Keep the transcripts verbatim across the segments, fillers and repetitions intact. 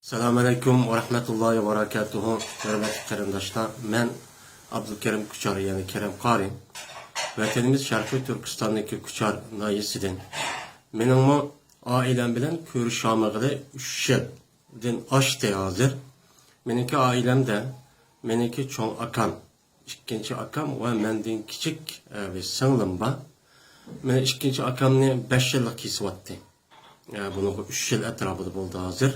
ئەسسالامۇ ئەلەيكۇم ۋە رەھمەتۇللاھى ۋە بەرەكاتۇھۇ. ھۆرمەتلىك قېرىنداشلار، مەن ئابدۇلكېرىم كۇچار، يەنى كېرەم قارى. ۋەتىنىمىز شەرقىي تۈركىستاندىكى كۇچار ناھىيەسىدىن. مېنىڭمۇ ئائىلەم بىلەن كۆرۈشەلمىگىلى ئۈچ يىلدىن ئاشتى ھازىر. مېنىڭكى ئائىلەمدە مېنىڭكى چوڭ ئاكام، ئىككىنچى ئاكام ۋە مەندىن كىچىك، ئە، بىر سىڭلىم بار. مېنىڭ ئىككىنچى ئاكامنى بەش يىللىق كېسىۋاتتى. ئە، بۇنىڭغا ئۈچ يىل ئەتراپىدا بولدى ھازىر.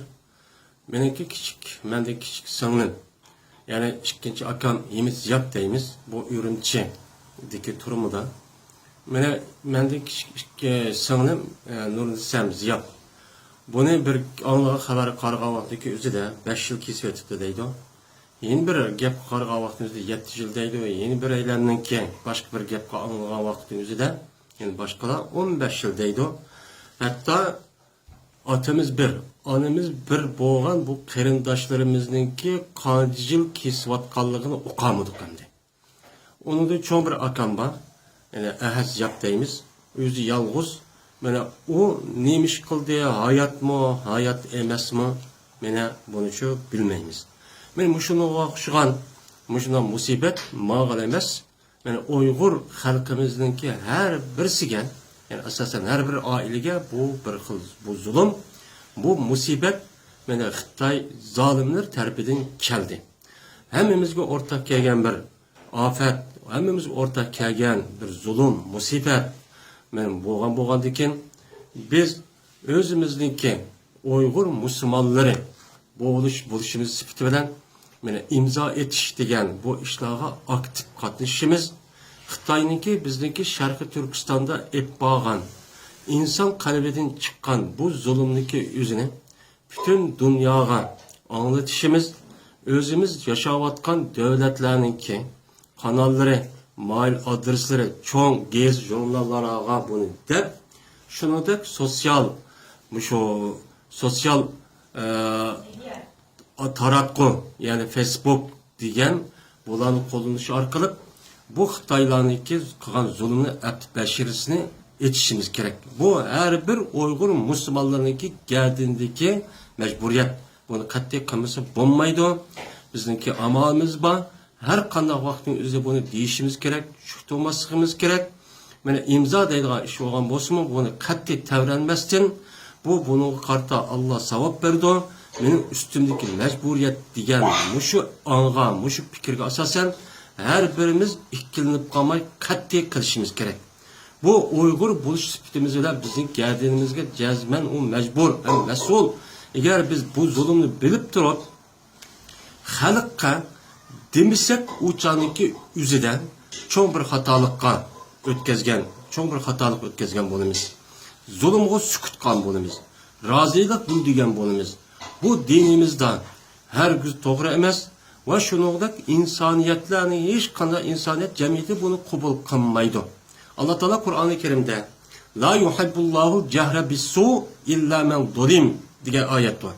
مېنىڭكى كىچىك، مەندىن كىچىك سىڭلىم، يەنى ئىككىنچى ئاكام ھىمىت زىياپ دەيمىز، بۇ ئۈرۈمچىدىكى تۈرمىدە. مېنىڭ، مەندىن كىچىك ئىككى سىڭلىم، ئە، نۇرنىسەم زىياپ. بۇنى بىر ئاڭلىغان خەۋەرگە قارىغان ۋاقتىدىكى ئۆزىدە بەش يىل كېسىۋېتىپتۇ دەيدۇ. يەنە بىر گەپكە قارىغان ۋاقتىمىزدا يەتتە يىل دەيدۇ، يەنە بىر ئەيلەمنىڭكى باشقا بىر گەپكە ئاڭلىغان ۋاقتىمىزدا يەنە باشقىلار ئون بەش يىل دەيدۇ. ھەتتا ئاتىمىز بىر، ئانىمىز بىر بولغان بۇ قېرىنداشلىرىمىزنىڭكى قانچە يىل كېسىۋاتقانلىقىنى ئۇقالمىدۇق ئەمدى. ئۇنىڭدىن چوڭ بىر ئاكام بار. يەنى ئەھەت ياپ دەيمىز. ئۆزى يالغۇز. مانا ئۇ نېمە ئىش قىلدى؟ ھاياتمۇ، ھايات ئەمەسمۇ؟ مانا بۇنىچۇ بىلمەيمىز. مانا مۇشۇنىڭغا ئوخشىغان، مۇشۇنداق مۇسىبەت ماڭىلا ئەمەس، مانا ئۇيغۇر خەلقىمىزنىڭكى ھەر بىرسىگە، يەنى ئاساسەن ھەر بىر ئائىلىگە بۇ بىر خىل، بۇ زۇلۇم، بۇ مۇسىبەت مانا خىتاي زالىملىرى تەرىپىدىن كەلدى. ھەممىمىزگە ئورتاق كەلگەن بىر ئاپەت، ھەممىمىزگە ئورتاق كەلگەن بىر زۇلۇم، مۇسىبەت. مەن بولغان بولغاندىكىن، بىز ئۆزىمىزنىڭكى ئۇيغۇر مۇسۇلمانلىرى بولۇش، بولۇشىمىز سۈپىتى بىلەن، مانا ئىمزا ئېتىش دېگەن بۇ ئىشلارغا ئاكتىپ قاتنىشىشىمىز، خىتاينىڭكى بىزنىڭكى شەرقىي تۈركىستاندا ئېلىپ بارغان ئىنسان قەلبىدىن چىققان بۇ زۇلۇمنىڭكى ئۆزىنى پۈتۈن دۇنياغا ئاڭلىتىشىمىز، ئۆزىمىز ياشاۋاتقان دۆلەتلەرنىڭكى قاناللىرى، مايل ئادرېسلىرى، چوڭ گېزىت ژۇرناللارغا بۇنى دەپ، شۇنىڭدەك سوتسىيال، مۇشۇ سوتسىيال، ئە، تاراتقۇ، يەنى فېيسبۇك دېگەن بۇلارنى قوللىنىش ئارقىلىق بۇ خىتايلارنىڭكى قىلغان زۇلۇمىنى ئەپتى بەشىرىسىنى ئېتىشىمىز كېرەك. بۇ ھەر بىر ئۇيغۇر مۇسۇلمانلىرىنىڭكى گەدىنىدىكى مەجبۇرىيەت. بۇنى قەتئىي قىلمىسا بولمايدۇ. بىزنىڭكى ئامالىمىز بار. ھەر قانداق ۋاقىتنىڭ ئۆزىدە بۇنى دېيىشىمىز كېرەك، چۈشكە تۇرماسلىقىمىز كېرەك. مانا ئىمزا دەيدىغان ئىش بولغان بولسىمۇ، بۇنى قەتئىي تەۋرەنمەستىن، بۇ بۇنىڭغا قارىتا ئاللا ساۋاب بېرىدۇ. مېنىڭ ئۈستۈمدىكى مەجبۇرىيەت دېگەن مۇشۇ ئاڭغا، مۇشۇ پىكىرگە ئاساسەن، ھەر بىرىمىز ئىككىلىنىپ قالماي قەتئىي قىلىشىمىز كېرەك. بۇ ئۇيغۇر بولۇش سۈپىتىمىز بىلەن بىزنىڭ گەدىنىمىزگە جەزمەن ئۇ مەجبۇر ھەم مەسئۇل. ئەگەر بىز بۇ زۇلۇمنى بىلىپ تۇرۇپ، خەلققە دېمىسەك، ئۇ چاغنىڭكى ئۆزىدە چوڭ بىر خاتالىققا ئۆتكەزگەن، چوڭ بىر خاتالىق ئۆتكەزگەن بولىمىز. زۇلۇمغا سۈكۈت قىلغان بولىمىز. رازىلىق بىلدۈرگەن بولىمىز. بۇ دىنىمىزدا ھەرگىز توغرا ئەمەس ۋە شۇنىڭدەك ئىنسانىيەتلەرنى ھېچقانداق ئىنسانىيەت جەمئىيىتى بۇنى قوبۇل قىلمايدۇ. ئاللا تائالا قۇرئانى كەرىمدە، لا يۇھىببۇللاھۇل جەھرە بىسسۇ ئىللا مەن زۇلىم دېگەن ئايەت بار.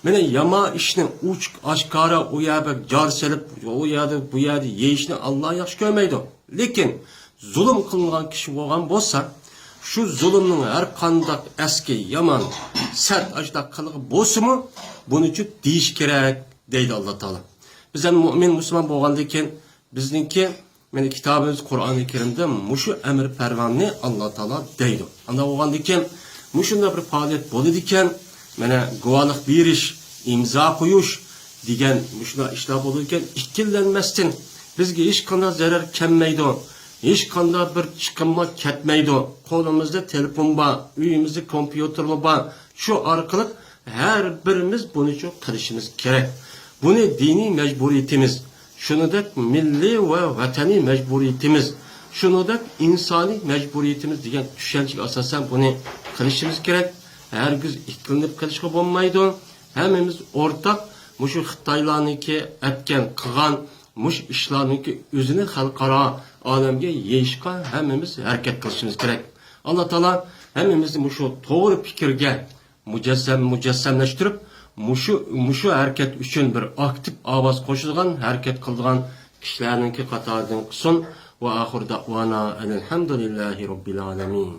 مانا يامان ئىشنى ئوچۇق ئاشكارا ئۇ يەردە جار سېلىپ، ئۇ يەردە، بۇ يەردە يېيىشنى ئاللا ياخشى كۆرمەيدۇ. لېكىن زۇلۇم قىلىنغان كىشى بولغان بولسا، شۇ زۇلۇمنىڭ ھەر قانداق ئەسكى، يامان، سەت ئاشۇنداق قىلىقى بولسىمۇ، بۇنىچۇ دېيىش كېرەك دەيدۇ ئاللا تائالا. بىز ھەم مۇئمىن مۇسۇلمان بولغاندىن كېيىن بىزنىڭكى مانا كىتابىمىز قۇرئانى كەرىمدە مۇشۇ ئەمر پەرماننى ئاللا تائالا دەيدۇ. ئانداق بولغاندىكىن مۇشۇنداق بىر پائالىيەت بولىدىكەن، مانا گۇۋاھلىق بېرىش، ئىمزا قويۇش دېگەن مۇشۇنداق ئىشلار بولىدىكەن، ئىككىلەنمەستىن، بىزگە ھېچقانداق زەرەر كەلمەيدۇ، ھېچقانداق بىر چىقىممۇ كەتمەيدۇ. قولىمىزدا تېلېفون بار، ئۆيىمىزدە كومپيۇتېرمۇ بار. شۇ ئارقىلىق ھەر بىرىمىز بۇنىچۇ قىلىشىمىز كېرەك. بۇنى دىنىي مەجبۇرىيىتىمىز، شۇنىڭدەك مىللىي ۋە ۋەتەنىي مەجبۇرىيىتىمىز، شۇنىڭدەك ئىنسانىي مەجبۇرىيىتىمىز دېگەن چۈشەنچىگە ئاساسەن بۇنى قىلىشىمىز كېرەك. ھەرگىز ئىككىلىنىپ قېلىشقا بولمايدۇ. ھەممىمىز ئورتاق مۇشۇ خىتايلارنىڭكى ئەتكەن، قىلغان مۇشۇ ئىشلارنىڭكى ئۆزىنى خەلقئارا ئالەمگە يېيىشقا ھەممىمىز ھەرىكەت قىلىشىمىز كېرەك. ئاللا تائالا ھەممىمىزنى مۇشۇ توغرا پىكىرگە مۇجەسسەم، مۇجەسسەملەشتۈرۈپ، مۇشۇ، مۇشۇ ھەرىكەت ئۈچۈن بىر ئاكتىپ ئاۋاز قوشىدىغان، ھەرىكەت قىلىدىغان كىشىلەرنىڭكى قاتارىدىن قىلسۇن. ۋە ئاخىر دەئۋانا ئەنىلھەمدۇلىللاھى رەببىل ئالەمىن.